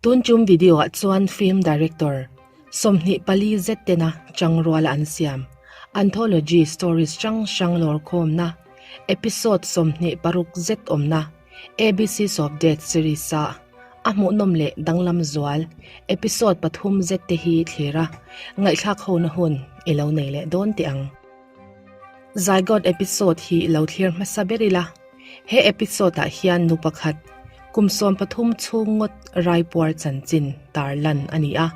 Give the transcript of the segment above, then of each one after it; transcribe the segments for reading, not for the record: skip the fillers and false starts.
Tun tum video ah chuan film director 24 zet tena changruala an siam anthology stories hrang hrang lawr khawmna episode 26 zet awmna ABCs of Death series a a hmuhnawm leh danglam zual episode pathum zet te hi thlir a ngaihthlak hona hun i lo nei leh dawn teh ang. Zygote episode hi lo thlir hmasa ber ila. He episode ah hian nu pakhat kum 13 chhung ngawt raipuar chanchin tar lan a ni a.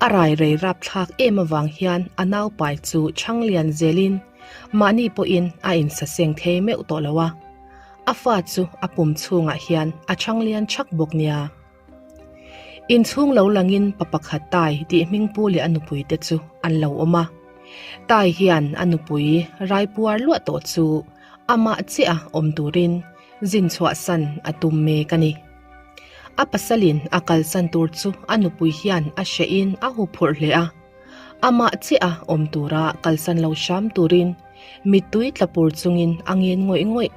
A rai rei rapthlak em avang hian a naupai chu chhang lian zelin mahni pawhin a insaseng thei meuh tawh lo a. A fa chu a pum chhungah hian a chhang lian chhak bawk nia. Inchhung lo langin pa pakhat Tai tih hming pu leh a nupui te chu an lo awm a. Tai hian a nupui raipuar luah tawh chu amah chiah a awm turin zin chhuahsan a tum mek a ni. A pasalin a kalsan tur chu a nupui hian a hrehin a huphurh hle a. Amah chiah a awm tura kalsan lo hram turin mittui tla pur chungin a ngen ngawih ngawih.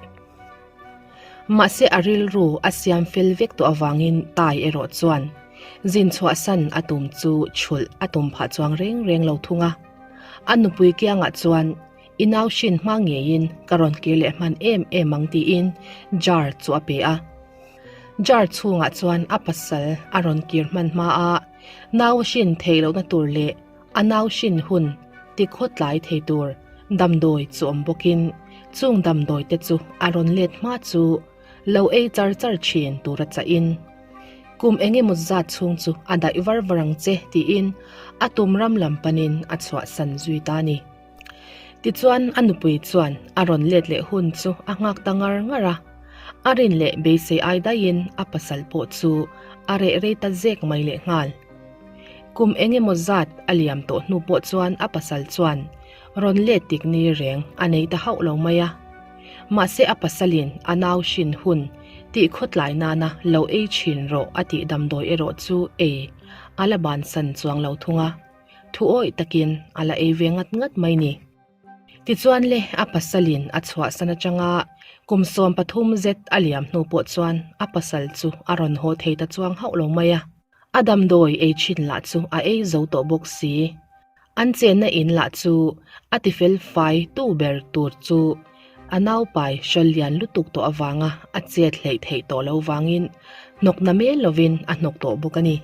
Mahse a rilru a siam fel vek tawh avangin Tai erawh chuan zin chhuahsan a tum chu chhulh a tum phah chuang reng reng lo thung a. A nupui kiangah chuan i nau hrin hma ngeiin ka rawn kir leh hman em em ang tiin jar chu a pe a. Jar chhungah chuan a pasal a rawn kir hman hma a, nau a hrin theih lohna tur leh a nau hrin hun tikhaw tlai thei tur damdawi chu awm bawkin chung damdawi te chu a rawn let hma chu lo ei char char thin tura chahin kum eng emaw zat chhung chu a daih var var ang che tiin a tum ram lam panin a chhuahsan zui ta a ni. Tichuan a nupui chuan a rawn let leh hun chu a nghak ta ngar ngar a, a rin leh beisei ai daihin a pasal pawh chu a reh rei ta zek mai leh nghal. Kum eng emaw zat a liam tawh hnu pawh chuan a pasal chuan rawn let tik ni reng a nei ta hauh lo mai a. Mahse a pasalin a nau hrin hun tih khawtlai nana lo ei thin rawh a tih damdawi erawh chu ei a la bansan chuang lo thung a. Thu awih takin a la ei ve ngat ngat mai ni. Tichuan le a pasalin a chhuahsan atanga kum 13 zet a liam hnu pawh chuan a pasal chu a rawn haw thei ta chuang hauh lo mai a. A damdawi ei thin lah chu a ei zo tawh bawk si. An chenna in lah chu a tifel fai tu ber tur chu a naupai hral lian lutuk tawh avanga a chet hleih theih tawh lo vangin hnawk na mel lovin a hnawk tawh bawk a ni.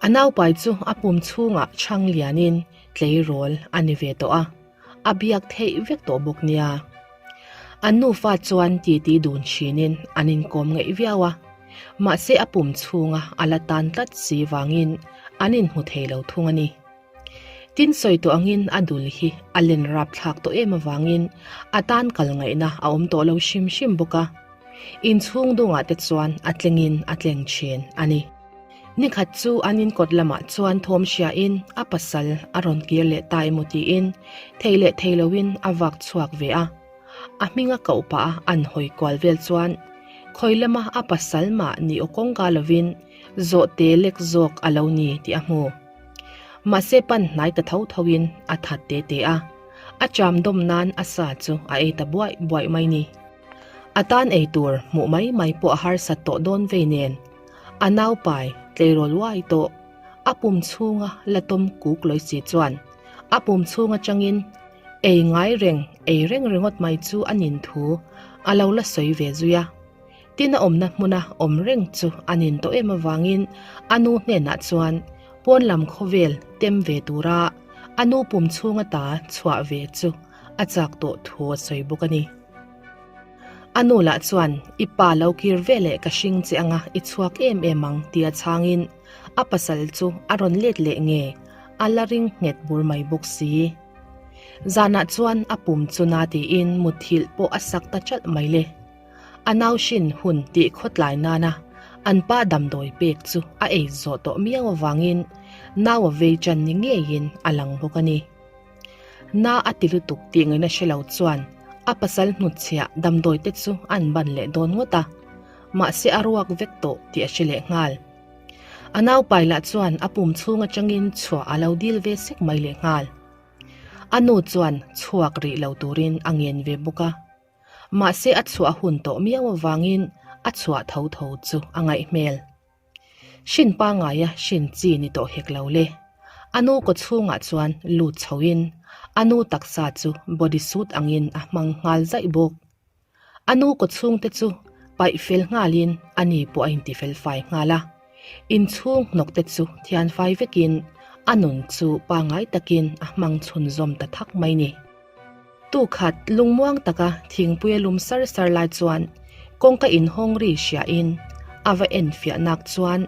A naupai chu a pum chhungah chhang lianin tleirawl a ni ve tawh a, a biak theih vek tawh bawk nia. An nufa chuan titi dun thinin an inkawm ngeih viau a, mahse a pum chhunga a la tan tlat si vangin an inhmu thei lo thung a ni. Tin sawi tawh angin a dul hi a len rap thlak tawh em avangin a tan kal ngaihna a awm tawh lo hrim hrim bawk a. Inchhung dungah te chuan a tlengin a tleng thin a ni. Nikhat chu an inkawt lamah chuan thawm hriain a pasal a rawn kir leh ta emaw tiin thei leh thei loin a vak chhuak ve a. A hming a koh pah a an hawi kual vel chuan khawi lama a pasal mah ni aw kawngka lovin zawhte lek zawk a lo ni tih a hmu. Mahse pan hnai ta tho thoin a that te te a, a cham dawm nan a sa chu a ei ta buaih buaih mai ni. A tan ei tur hmuh mai mai pawh a harsat tawh dawn vei nen, a naupai tleirawl uai tawh, a pum chhunga la tawm kuk lawi si chuan a pum chhung atangin ei ngai reng ei reng ringawt mai chu a nin thu a lo la sawi ve zui a. Tin a awmna hmuna awm reng chu a nin tawh em avangin a nu hnenah chuan pawn lam khawvel tem ve tura a nu pum chhunga ta chhuah ve chu a chak tawh thu a sawi bawk a ni. A nu lah chuan i pa lo kir ve leh ka hring che anga i chhuak em em ang tia chhangin a pasal chu a rawn let leh nge a la ring nghet bur mai bawk si. Zanah chuan a pum chu na tiin muthilh pawh a sak ta chalh mai le. A nau hrin hun tih khawtlai nana an pa damdawi pek chu a ei zawh tawh miau avangin nau a vei chan ni ngeiin a lang bawk a ni. Na a ti lutuk tih ngaihna hre lo chuan a pasal hnutchhiah damdawi te chu an ban leh dawn ngawt a, mahse a ruak vek tawh tih a hre leh nghal. A naupai lah chuan a pum chhung atangin chhuah a lo dil ve sek mai leh nghal. A nu chuan chhuak rih lo turin a ngen ve bawk a. Mahse a chhuah hun tawh miau avangin a chhuah tho tho chu a ngaih hmel. Hrin pangaia hrin chi ni tawh hek lo le. A nu kawchhungah chuan lut chhoin a nu taksa chu body suit angin a hmang nghal zaih bawk. A nu kawchhungte chu paih fel nghalin a ni pawh a inti fel fai nghal a. Inchhung hnawk te chu thian fai vekin a nun chu pangai takin a hmang chhunzawm ta thak mai ni. Tukhat lungmuang taka thingpui a lum sar sar lai chuan kawngka inhawng ri hriain a va enfiah nak chuan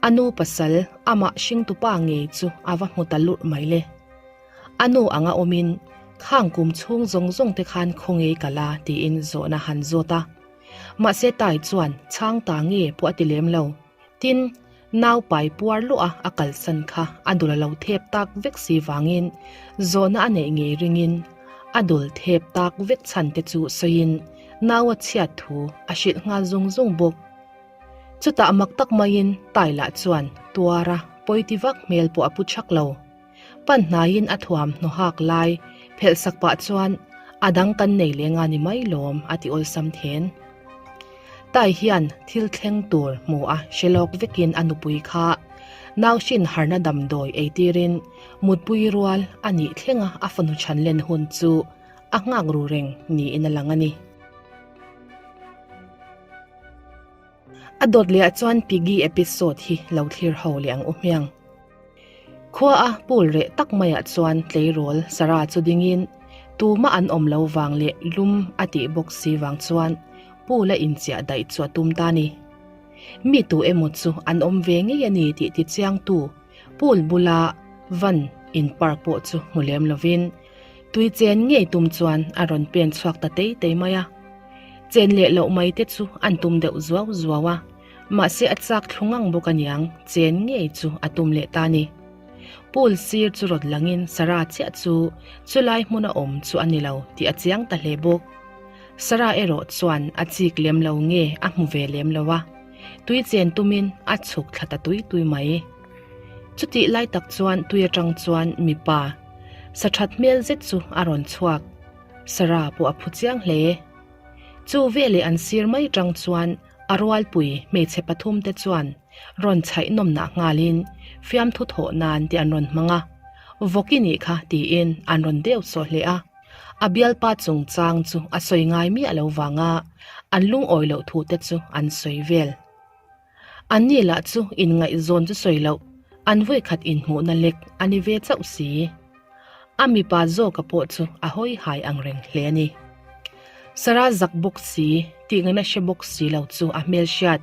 a nu pasal amah hringtupa ngei chu a va hmu ta lurh mai le. A nu anga awmin khang kum chhung zawng zawng te khan khawngei ka la tiin zawhna han zawt a. Mahse Tai chuan chhang ta nge pawh a ti lem lo. Tin, nau pai puar luah a a kalsan kha a dul a lo thep tak vek si vangin zawhna a neih ngei ringin a dul thep tak vek chhan te chu sawiin nau a chhiat thu a hrilh nghal zung zung bawk. Chutah mak tak maiin Tai lah chuan tuara pawiti vak hmel pawh a pu chak lo. Pan hnaiin a thuam hnaw hak lai phelh sak pah chuan a dang kan nei leng a ni mai lawm a ti awlsam then. Tai hian thil thleng tur hmu a hre lawk vekin a nupui kha nau hrin harna damdawi ei tirin mutpui rual a nih thlenga a fanu chhan len hun chu a nghak ru reng niin a lang a ni. A dawt leh ah chuan Piggy episode hi lo thlir ho leh ang u hmiang. Khua a pool reh tak maiah chuan tleirawl Sarah chu dingin tumah an awm lo vang leh lum a tih bawk si vang chuan pool a inchiah daih chu a tum ta ni. Mi tu emaw chu an awm ve ngei a ni tih tichiangtu pool bula van in park pawh chu hmu lem lovin tui chen ngei tum chuan a rawn pen chhuak ta tei tei mai a. Chen leh loh mai te chu an tum deuh zuau zuau a, mahse a chak thlu ngang bawk aniang chen ngei chu a tum leh ta ni. Pool sir chu rawn langin Sarah chiah chu chulai hmuna awm chu a ni lo tih a chiang ta hle bawk. Sarah erawh chuan a chik lem lo nge a hmu ve lem lo a, tui chen tumin a chhuk thla ta tui tui mai. Chutih lai tak chuan tui atang chuan mipa sa that hmel zet chu a rawn chhuak. Sarah pawh a phu chiang hle. Chu veleh an sir mai tang chuan a rualpui hmeichhe pathum te chuan rawn chhaih nawmnah nghalin fiamthu thawh nan te an rawn hmang a, Vawki nih kha tiin an rawn deuh sawh hle a. A bialpa chungchang chu a sawi ngai miah lo vanga an lungawi loh thu te chu an sawi vel. An ni lah chu inngaihzawn chu sawi loh, an vawikhat inhmuhna lek a ni ve chauh si. A mipa zawka pawh chu a hawi hai ang reng hle a ni. Sarah zak bawk si, tih ngaihna hre bawk si lo chu a hmelhriat,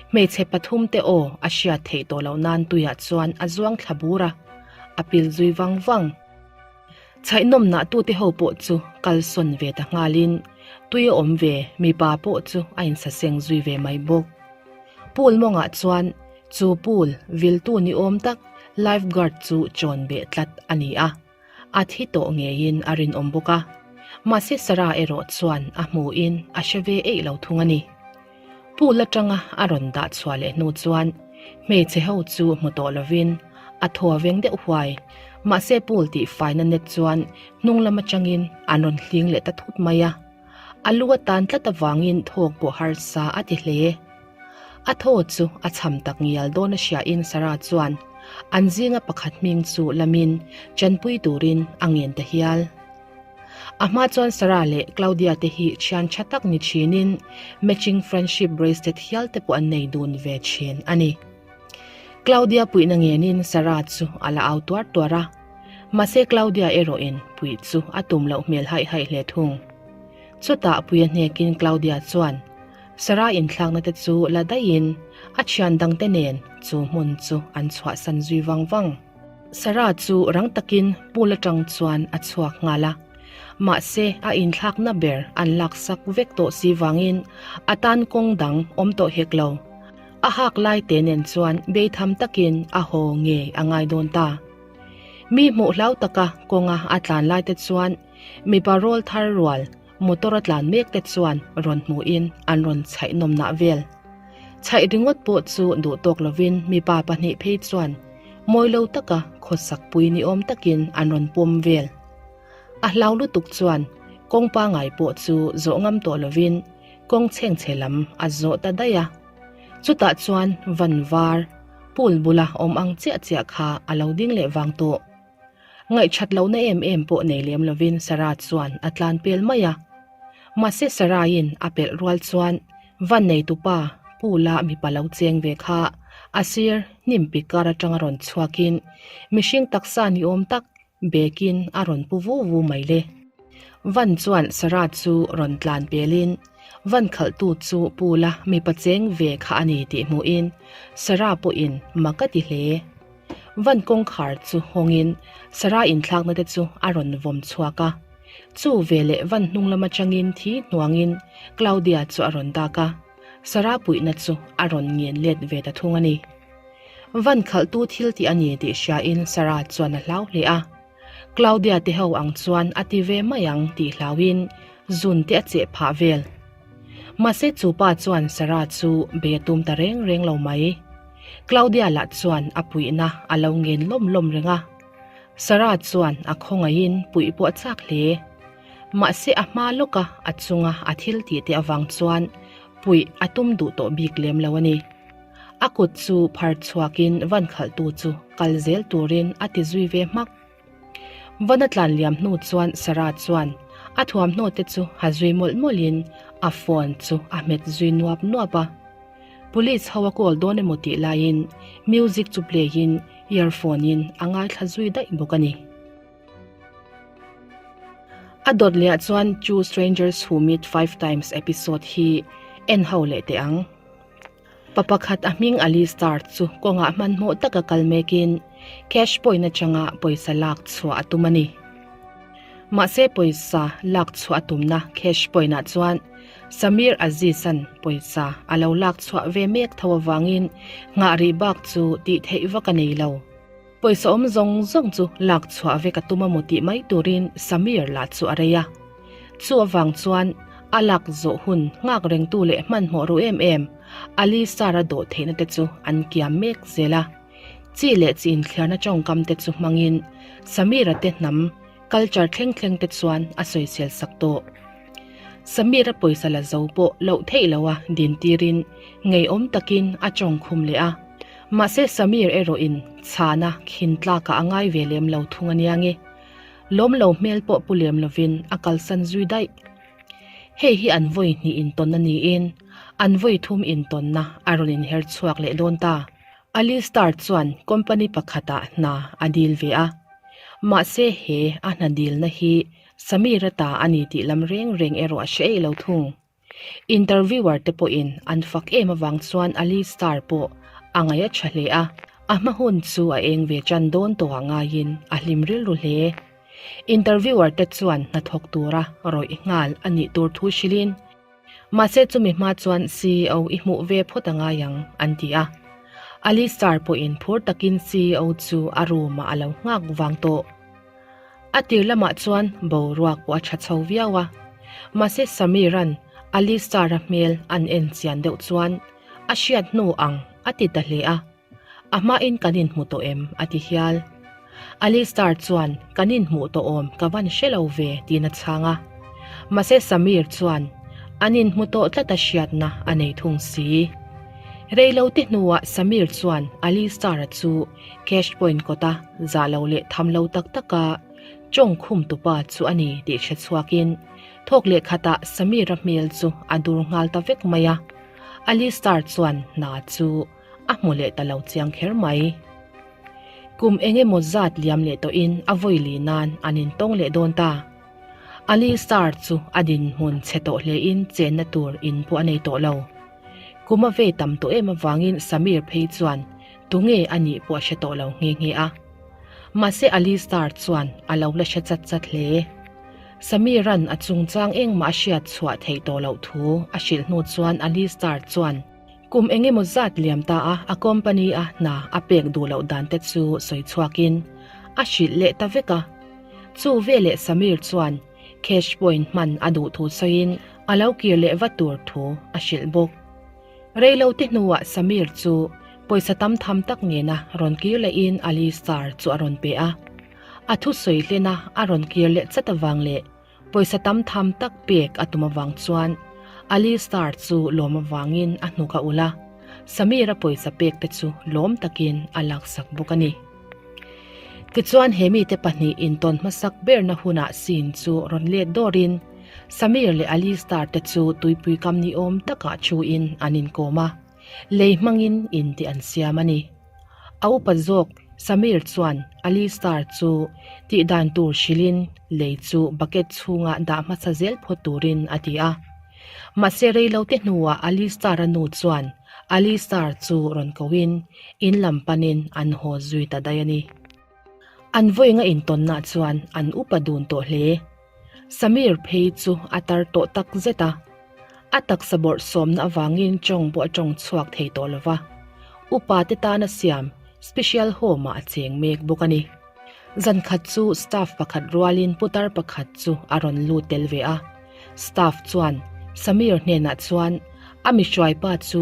hmeichhe pathum te aw a hriat theih tawh loh nan tuiah chuan a zuang thla bur a, a pil zui vang vang. Chhaihnawmnah tute ho pawh chu kalsawn ve ta nghalin tui a awm ve mipa pawh chu a insaseng zui ve mai bawk. Pool mawngah chuan chu pool viltu ni awm tak life guard chu chawn beh tlat a ni a, a thi tawh ngeiin a rinawm bawk a. Mahse Sarah erawh chuan a hmuhin a hre ve eih lo thung a ni. Pool atanga a rawn dah chhuah leh hnu chuan hmeichhe ho chu hmu tawh lovin a thaw a veng deuh huai. Mahse pool tih faina net chuan hnung lam atangin an rawn hling leh ta thut mai a. A lu a tan tlat avangin thawk pawh harsa a ti hle. A thaw chu a cham tak ngial dawn a hriain Sarah chuan an zinga pakhat hming chu lamin chanpui turin a ngen ta hial. A hma chuan Sarah leh Claudia te hi thian tha tak ni thinin matching friendship bracelet hial te pawh an nei dun ve thin a ni. Claudia puihna ngenin Sarah chu a la au tuar tuar a, mahse Claudia erawhin puih chu a tum loh hmel haih haih hle thung. Chutah puia hnekin Claudia chuan Sarah inthlakna te chu la daihin a thian dangte nen chu hmun chu an chhuahsan zui vang vang. Sarah chu rang takin pool atang chuan a chhuak nghal a, mahse a inthlakna ber an laksak vek tawh si vangin a tan kawng dang awm tawh hek lo. A hak lai te nen chuan beitham takin a haw ngei a ngai dawn ta. Mi hmuh hlau taka kawnga a tlan lai te chuan mipa rawl thar rual motor a tlan mek te chuan rawn hmuhin an rawn chhaih nawmnah vel. Chhaih ringawt pawh chu duh tawk lovin mipa pahnih phei chuan mawi lo taka khawsak pui ni awm takin an rawn pawm vel. A hlau lutuk chuan kawng pangai pawh chu zawh ngam tawh lovin kawng chhengchhe lam a zawh ta daih a. Chutah chuan van var. Pool bula awm ang chiah chiah kha a lo ding leh vang tawh. Ngaihṭhat lohna em em pawh nei lem lovin Sarah chuan a tlan pel mai a. Mahse Sarah-in a pelh rual chuan van neitupa pool-a mipa lo cheng ve kha a sir hnim pik kar aṭanga rawn chhuakin mihring taksa ni awm tak bekin a rawn pu vu vu mai le. Van chuan Sarah chu rawn tlan pelin van khalhtu chu pool-a mipa cheng ve kha a ni tih hmuhin Sarah pawhin mak a ti hle. Van kawngkhar chu hawngin Sarah inthlakna te chu a rawn vawm chhuak a. Chu veleh van hnung lam atangin thi hnuangin Claudia chu a rawn dak a, Sarah puihna chu a rawn ngen let ve ta thung a ni. Van khalhtu thil tih a ni tih hriain Sarah chuan a hlau hle a. Claudia te ho ang chuan a ti ve mai ang tih hlauin zun te a cheh phah vel. Mahse chu pa chuan Sarah chu bei a tum ta reng reng lo mai. Claudia lah chuan a puihna a lo ngen lawm lawm reng a. Sarah chuan a khawngaihin puih pawh a chak hle. Mahse a hma lawka a chunga a thil tih te avang chuan puih a tum duh tawh bik lem lo a ni. A kut chu phar chhuakin van khalhtu chu kal zel turin a ti zui ve hmak. Van a tlan liam hnu chuan Sarah chuan a thuamhnaw te chu ha zui mawlh mawlhin a phone chu a hmet zui nuap nuap a. Police ho a call dawn emaw tih laiin music chu play in earphone in a ngaithla zui daih bawk a ni. A dawt leh ah chuan Two Strangers Who Meet 5 Times episode hi en ho leh teh ang. Pa pakhat a hming Ali Star chu kawngah hmanhmawh taka kal mekin cash point atanga pawisa lak chhuah a tum a ni. Mahse pawisa lak chhuah a tumna cash point ah chuan Samir Aziz-a'n pawisa a lo lak chhuah ve mek tho avangin nghah rih bak chu tih theih vak a nei lo. Pawisa awm zawng zawng chu lak chhuah vek a tum a maw tih mai turin Samir lah chu a rei a. Chu avang chuan a lak zawh hun nghak rengtu leh hmanhmawh ru em em Ali Sar-a dawh theihna te chu an kiam mek zel a. Chi leh chi inthliarna tawngkam te chu hmangin Samir-a te hnam culture thleng thleng te chuan a sawisel sak tawh. Samir-a pawisa la zo pawh loh theih loha dintirin ngeiawm takin a tawngkhum leh a. Mahse Samir erawhin chhana khin tlakah a ngai ve lem lo thung ania nge. Lawm lo hmel pawh pu lem lovin a kalsan zui daih. Hei hi an vawi hnih intawnna niin an vawi thum intawnna a rawn inher chhuak leh dawn ta. Ali Star chuan company pakhatah hna a dil ve a. Mahse he a hna dilna hi Samir-a ta a ni tih lam reng reng erawh a hre eih lo thung. Interviewer te pawhin an fak em avang chuan Ali Star pawh a ngaih a tha hle a, a hma hun chu a eng ve tan dawn tawhah ngaiin a hlim rilru hle. Interviewer te chuan hnathawk tura rawih nghal a nih tur thu hrilhin, Mahse chumi hma chuan CEO i hmuh ve phawt a ngai ang, an ti a. Ali Star pawhin phur takin CEO chu a room ah a lo nghak vang tawh. A tir lamah chuan boruak pawh a tha chho viau a, mahse Samir-a'n Ali Star-a hmel an en chian deuh chuan a hriat hnu ang a ti ta hle a, A hmain kan inhmu tawh em? a ti hial. Ali Star chuan kan inhmuh tawh awm ka van hre lo ve tiin a chhang a, mahse Samir chuan an inhmu tawh tlat a hriatna a nei thung si. Reilote hnuah Samir chuan Ali Star-a chu Cash point kawta zah lo leh tham lo tak taka tawng khum tupa chu a ni tih hre chhuakin thawk leh khatah Samira hmel chu a dur nghal ta vek mai a. Ali Star chuan hna chu a hmu leh ta lo chiang kher mai. Kum eng emaw zat liam leh tawhin a vawi li nan an intawng leh dawn ta. Ali Star chu a dinhmun chhe tawh hlein chenna tur in pawh a nei tawh lo. Kum a vei tam tawh em avangin Samir phei chuan tunge a nih pawh a hre tawh lo nghe nghe a. Mahse Ali Star chuan a lo la hre chat chat hle. Samir-a'n a chungchang engmah a hriat chhuah theih tawh loh thu a hrilh hnu chuan Ali Star chuan kum eng emaw zat liam ta a a company a hna a pek duh loh dan te chu sawi chhuakin a hrilh leh ta vek a. Chu veleh Samir chuan cash point hman a duh thu sawiin a lo kir leh va tur thu a hrilh bawk. Reilote hnuah Samir chu pawisa tam tham tak nena rawn kir lehin Ali Star chu a rawn pe a. A thusawi hlena a rawn kir leh chat avang leh pawisa tam tham tak pek a tum avang chuan Ali Star chu lawm avangin a hnuk a ulh a. Samir-a pawisa pek te chu lawm takin a laksak bawk a ni. Tichuan he mite pahnih intawn hmasak berna hunah scene chu rawn let dawrin Samir leh Alistar te chu tuipui kam ni awm takah thuin an inkawm a, lei hmangin in tih an siam a ni. A upa zawk Samir chuan Alistar chu tihdan tur hrilhin lei chu bucket chhungah dah hmasa zel phawt turin a ti a. Mahse reilote hnuah Alistar-a nu chuan Alistar chu rawn kohin in lam panin an haw zui ta daih a ni. An vawiinga intawnna chuan an upa dun tawh hle. Samir phei chu a tar tawh tak zet a, a taksa bawrh sawmna avangin tawng pawh a tawng chhuak thei tawh lo va, upa te tana siam special home-ah a cheng mek bawk a ni. Zan khat chu staff pakhat rualin putar pakhat chu a rawn lut tel ve a, staff chuan Samir hnenah chuan a mihruaipa chu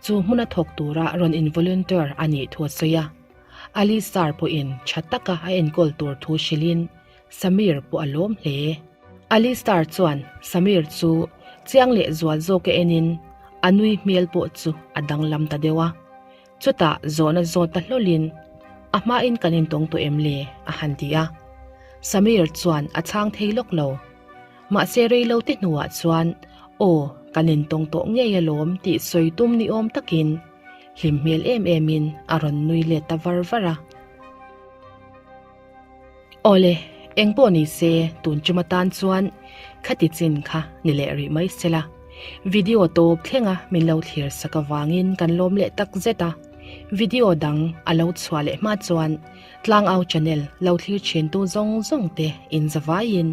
chu hmuna thawk tura rawn in-volunteer a nih thu a sawi a, Alistar pawhin tha taka a enkawl tur thu hrilhin Samir pawh a lawm hle. Alistar chuan Samir chu chiang leh zual zawk a enin a nui hmel pawh chu a danglam ta deuh a. Chutah zawhna zawt ta hlawlin a hmain kan intawng tawh em le? a han ti a. Samir chuan a chhang thei lawk lo. Mahse reilo te hnuah chuan aw kan intawng tawh ngei alawm tih sawi tum ni awm takin hlim hmel em emin a rawn nui let ta var var a. Awle, eng pawh ni se tun tum atan chuan khati chin kha ni leh rih mai sela. Video tawp thlenga min lo thlir sak avangin kan lawm leh tak zet a. Video dang a lo chhuah leh hma chuan Tlangau channel lo thlir thintu zawng zawng te in zavaiin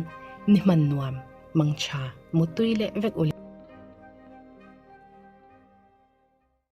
ni hman nuam, mangtha, mutui leh vek ule.